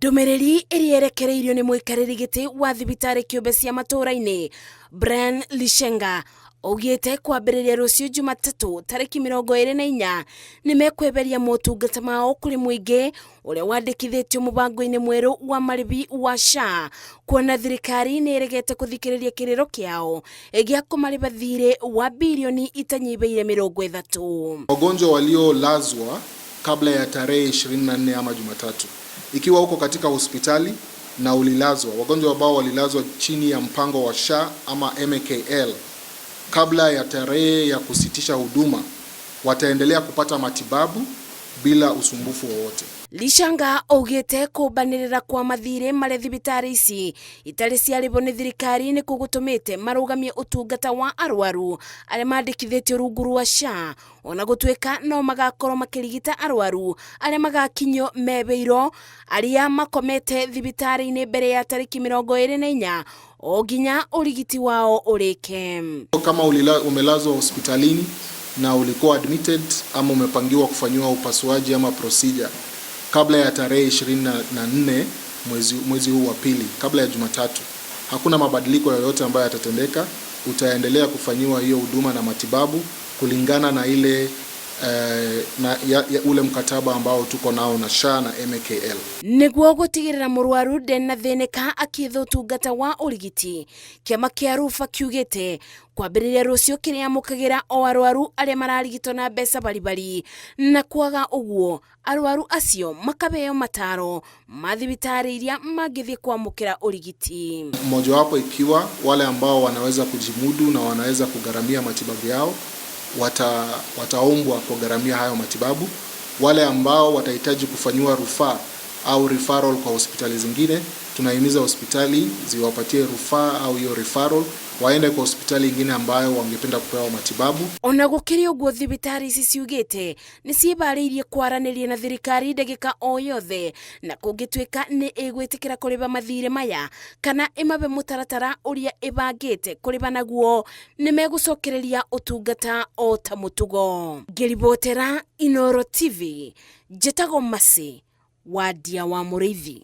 Ndũmĩrĩri ĩrĩa ĩrekereirio nĩ mũikarĩri gĩtĩ wa thibitarĩ kĩũmbe cia matũũra-inĩ Brian Lishenga augĩte kwambĩrĩria rũciũ Jumatatũ tarĩki 24 nĩ mekweberia motungata mao kũrĩ mũingĩ ũrĩa wandĩkithĩtio mũbango-inĩ mwerũ wa marĩbi wa SHA kuona thirikari nĩ ĩregete kũthikĩrĩria kĩrĩro kĩao gĩa kũmarĩba thirĩ wa birioni itanyihĩire 30. Wagonjwa waliolazwa kabla ya tarehe 24 ama Jumatatu, ikiwa uko katika hospitali na ulilazwa, wagonjwa ambao walilazwa chini ya mpango wa SHA ama MKL kabla ya tarehe ya kusitisha huduma wataendelea kupata matibabu bila usumbufu wowote. Lishanga augĩte kũmbanĩrĩra kwa mathirĩ marĩa thibitarĩ ici itarĩ ciarĩhwo nĩ thirikari nĩ gũtũmĩte marũgamie ũtungata wa arwaru arĩa mandĩkithĩtio rungu rwa SHA ona gũtuĩka no magakorwo makĩrigita arwaru arĩa magakinyio mebĩirwo arĩa makomete thibitarĩ-inĩ mbere ya tarĩki 24 o nginya ũrigiti wao ũrĩke. Kama umelazwa hospitalini na ulikuwa admitted ama umepangiwa kufanyiwa upasuaji ama procedure kabla ya tarehe 24 mwezi huu wa pili, kabla ya Jumatatu, hakuna mabadiliko yoyote ambayo yatatendeka. Utaendelea kufanyiwa hiyo huduma na matibabu kulingana na ile na ya ule mkataba ambao tuko nao na SHA na MKL. Nĩguo gũtigĩrĩra mũrwaru ndenathinĩka akĩetha ũtungata wa ũrigiti, kĩama kĩa Rufa kiugĩte kwambĩrĩria rũciũ kĩrĩamũkagĩra o arwaru arĩa mararigitwo na mbeca baribari, na kwaga ũguo arwaru acio makabeo mataro ma thibitarĩ iria mangĩthiĩ kwamũkĩra ũrigiti. Mmojawapo ikiwa wale ambao wanaweza kujimudu na wanaweza kugharamia matibabu yao wataombwa kugharamia hayo matibabu. Wale ambao watahitaji kufanyiwa rufaa au referral kwa hospitali zingine, tunahimiza hospitali ziwapatie rufaa au hiyo referral waende kwa hospitali ingine ambayo wangependa kupewa matibabu. Ona gũkĩrĩ ũguo, thibitarĩ ici ciugĩte nĩ ciĩbarĩirie kwaranĩria na thirikari ndagĩka o yothe, na kũngĩtuĩka nĩ ĩgwĩtĩkĩra kũrĩba mathirĩ maya kana ĩmabe mũtaratara ũrĩa ĩbangĩte kũrĩba naguo, nĩ megũcokereria ũtungata o ta mũtugo. Ngĩribotera Inoro TV, njĩtagwo Mercy Wandia wa Mũrĩithi.